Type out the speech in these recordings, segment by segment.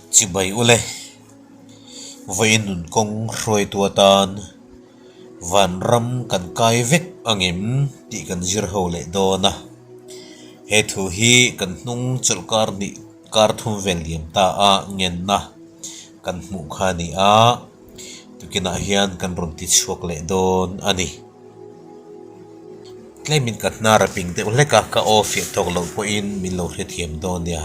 Chibai ule, vawiin nun kawng hruaitu atan vanram kan kai vek angem tih kan zir ho leh dawn a. He thu hi kan hnung chawlh kar nih kar thum vel liam ta a ngenna kan hmuh kha a ni a, tukinah hian kan rawn ti chhuak leh dawn a ni. Tlemin ka hnar a ping deuh hlek a, ka aw fiah tawk loh pawhin min lo hrethiam dawn nia.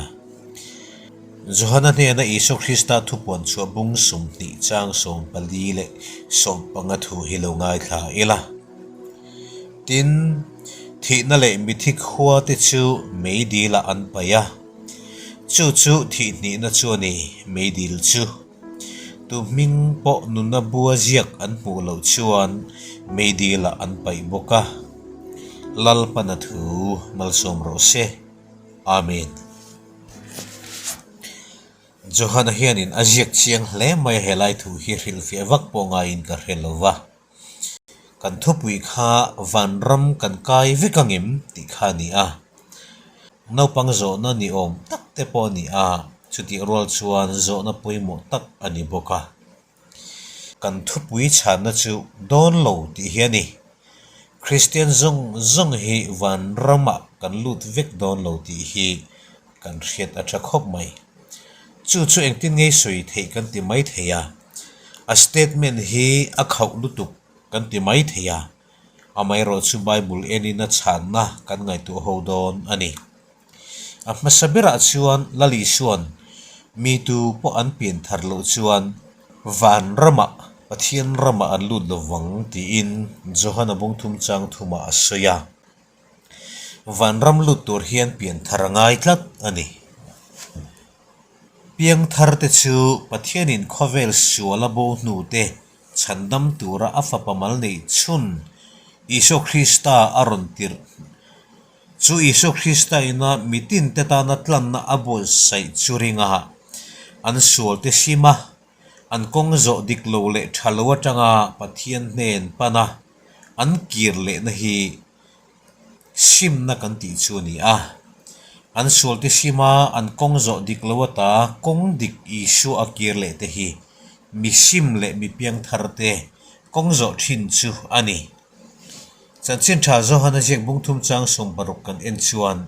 Johana hnena Isua Krista thupuan chhuah bung 20 chang 14 leh 15 thu hi lo ngaithla ila. Tin, thihna leh mithi khua te chu meidilah an paih a, chu chu thihhnihna chu a ni, meidil chu. Tu hming pawh nuna bua ziak an hmuh loh chuan meidilah an paih bawk a. Lalpana thu malsawm rawh se. Amen. Johana hianin a ziak chiang hle mai a helai thu hi hrilhfiah vak pawh ngaiin ka hre lo va. Kan thupui kha vanram kan kai vek angem tih kha a ni a. Naupang zawhna ni awm tak te pawh a ni a, chutih rual chuan zawhna pawimawh tak a ni bawk a. Kan thupui chhanna chu dawn lo tih hi a ni. Kristian zawng zawng hi vanramah kan lut vek dawn lo tih hi kan hriat a tha khawp mai. Chu chu engtin ngei sawi theih kan ti mai thei a, a statement hi a khauh lutuk kan ti mai thei a, amaherawhchu Bible enin a chhanna kan ngaihtuah ho dawn a ni. A hmasa berah chuan Lal Isua'n mi tu pawh an pian thar loh chuan van ramah, Pathian ramah an lut lo vang tiin Johana bungthum chang thumah a sawi a. Vanram lut tur hian pian thar a ngai tlat a ni. Piang thar te chu Pathianin khawvel sual a bo hnu te chhandam tura a fapa mal neih chhun Isua Krista a rawn tirh Chu Isua Krista ina mitin te tana tlanna a buatsaih chu ringa an sual te sim a, an kawng zawh dik lo leh tha lo atanga Pathian hnen pana an kir lehna hi simna kan tih chu a ni a. An sual te sima an kawng zawh dik lo ata kawng dik Isua a kir leh te hi mi sim leh mi piangthar te kawng zawh thin chu a ni. Chanchin tha Johana ziak bung thum chang 60 kan en chuan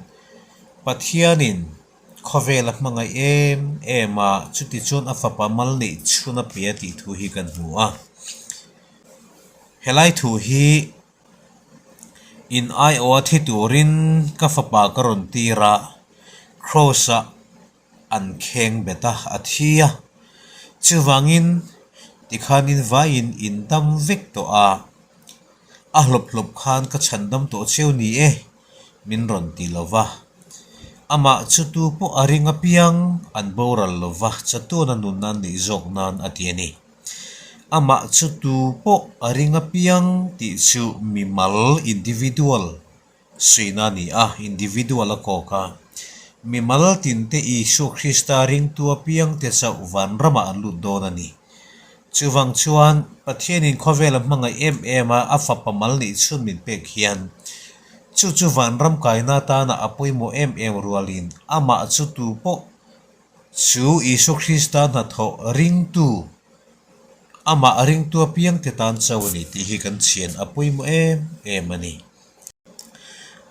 Pathianin khawvel a hmangaih em em a, chuti chuan a fapa mal neih chhun a pe a tih thu hi kan hmu a. Helai thu hi in aiawha thi turin ka fapa ka rawn tir a, Kraws-ah an kheng bet a, a thi a. Chuvangin tikhanin vaiin in dam vek tawh a, a hlawp hlawp khan ka chhan dam tawh cheu ni e, min rawn ti lo va. Amah chu tu pawh a ring apiang an boral lo va, chatuana nun nan neih zawk nan a ti a ni. Amah chu tu pawh a ring apiang tih chu mimal, individual, Suihna a ni a, individual a kawk a. Mimal tinte Isua Krista ringtu apiangte chauh vanramah an lut dawn a ni. Chuvang chuan, Pathianin khawvela hmangaih em em a, a fapa mal nih chhun min pek hian, chu chu vanram kaina atana a pawimawh em em rualin amah chu tu pawh chu Isua Krista hnathawh ringtu, amah ringtu apiangte tan chauh a ni tih hi kan chhian a pawimawh em em a ni.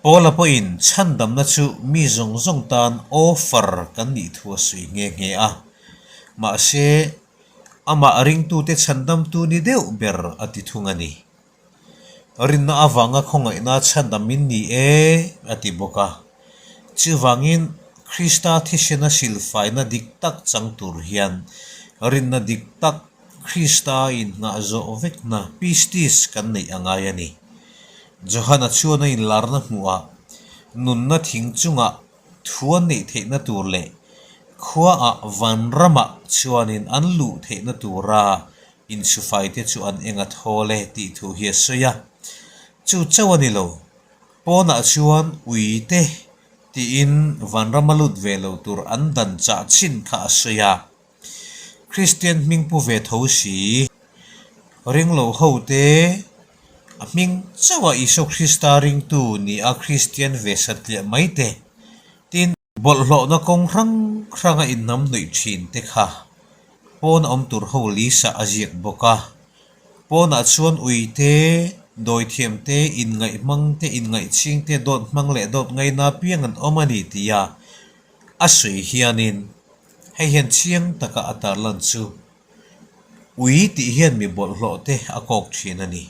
Paula pawhin chhandamna chu mi zawng zawng tan offer kan nih thu a sawi nghe nghe a. Mahse, amah ringtute chhandamtu ni deuh ber a ti thung a ni. Rinna avanga khawngaihna chhandamin ni e a ti bawk a. Chuvangin, Krista thisena silfaina dik tak chang tur hian rinna dik tak Krista innghah zawh vekna pistis kan neih a ngai a ni. Johana chuan a inlarna hmuhah nunna thing chungah thu an neih theihna tur leh khuaah vanramah chuanin an luh theihna tura insufaite chu an eng a thawl e tih thu hi a sawi a. Chu chauh a ni lo, pawnah chuan uite tiin vanrama lut ve lo tur an dan chah chin kha a sawi a. Kristian hming pu ve tho si, ringlo hote a hming chauha Isua Krista ringtu nia Kristian ve satliah mai te, tin. Bawlhhlawhna kawng hrang hranga inhnam hnuih thin te kha pawn awm tur ho lisa a ziak bawk a. Pawnah chuan ui te, dawithiam te, inngaih hmang te, inngaih ching te, dawt hmang leh dawt ngaina piang an awm a ni tia a sawi hianin hei hian chiang taka a tarlan chu ui tih hian mi bawlhhlawh te a kawk thin a ni.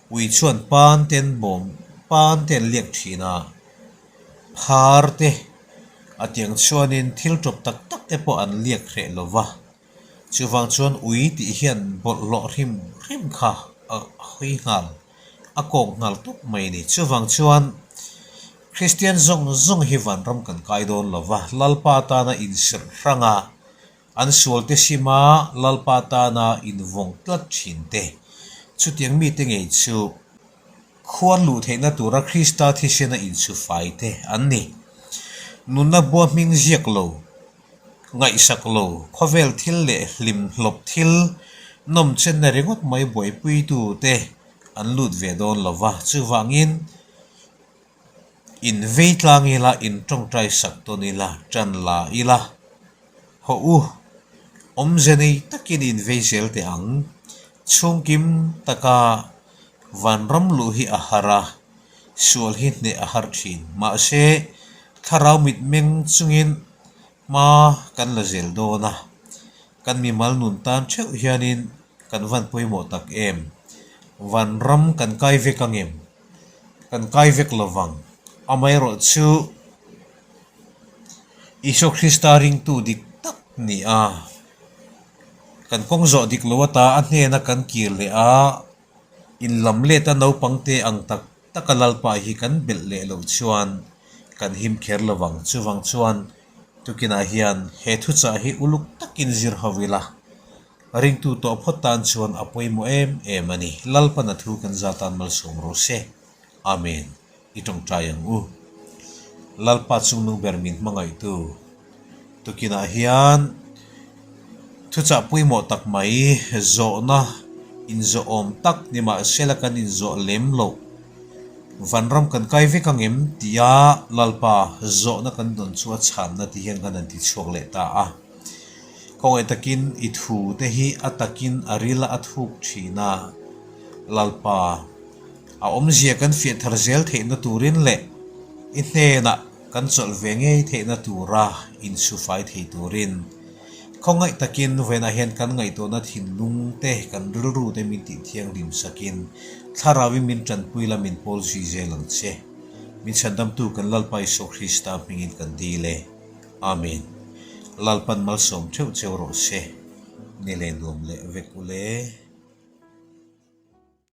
Ui chuan pan te an bawm pan te an liak thin a, phar te a tiang chuanin thil tawp tak tak te pawh an liak hreh lo va, chuvang chuan ui tih hian bawlhhlawh hrim hrim kha a hawi nghal, a kawk nghal tawp mai a ni. Chuvang chuan Kristian zawng zawng hi vanram kan kai dawn lo va, Lalpa tana insirh hrang a, An sualte sima Lalpa tana invawng tlat thin te, chutiang mite ngei chu khuan luh theihna tura Krista thisena inchhufai te an ni. Nunna bua hming ziak lo, ngaihsak lo, khawvel thil leh hlim hlawp thil nawmchenna ringawt mai buaipuitu te an lut ve dawn lo va, chuvangin In vei tlang ila, in tawngtai sak tawn ila, tan la ila. Hawh u, awmze nei takin in vei zel teh ang. Chhungkim taka vanram luh hi a har a, sual hi hneh a har thin. Mahse, thlarau mitmeng chungin hma kan la zel dawn a. Kan mimal nun tan theuh hianin kan van pawimawh tak em? Vanram kan kai vek ang em? Kan kai vek lo vang. Amaherawh chu Isua Krista ringtu dik tak ni a, kan kawng zawh dik lo ata a hnena kan kir leh a, inlam let a naupang te ang tak taka Lalpa hi kan belh leh loh chuan kan him kher lo vang. Chuvang chuan tukinah hian he thuchah hi uluk takin zir ho ila. Ringtu tawh phawt tan chuan a pawimawh em em a ni. Lalpan a thu kan za tan malsawm rawh se. Amen. I tawngtai ang u. Lalpa chungnung ber min hmangaihtu tukinah hian thuchah pawimawh tak mai zawhna inzawhawm tak ni mahsela kan inzawh lem loh vanram kan kai vek ang em tia Lalpa zawhna kan dawn chu a chhanna ti hian kan han ti chhuak leh ta a. Khawngaih takin i thu te hi a takin a ril a thuk thin a, Lalpa, a awmzia kan fiah thar zel theihna turin leh i hnenah kan chawlh ve ngei theihna tura insufai thei turin khawngaih takin vawiinah hian kan ngaihtuahna thinlung te kan rilru te min tih thianghlim sakin thlarauin min tanpui la min pawl zui zel ang che. Min chhandamtu kan Lalpa Isua Krista hmingin kan dil e. Amen. Lalpan malsawm theuh cheu rawh se. Ni leh nuam leh vek u le.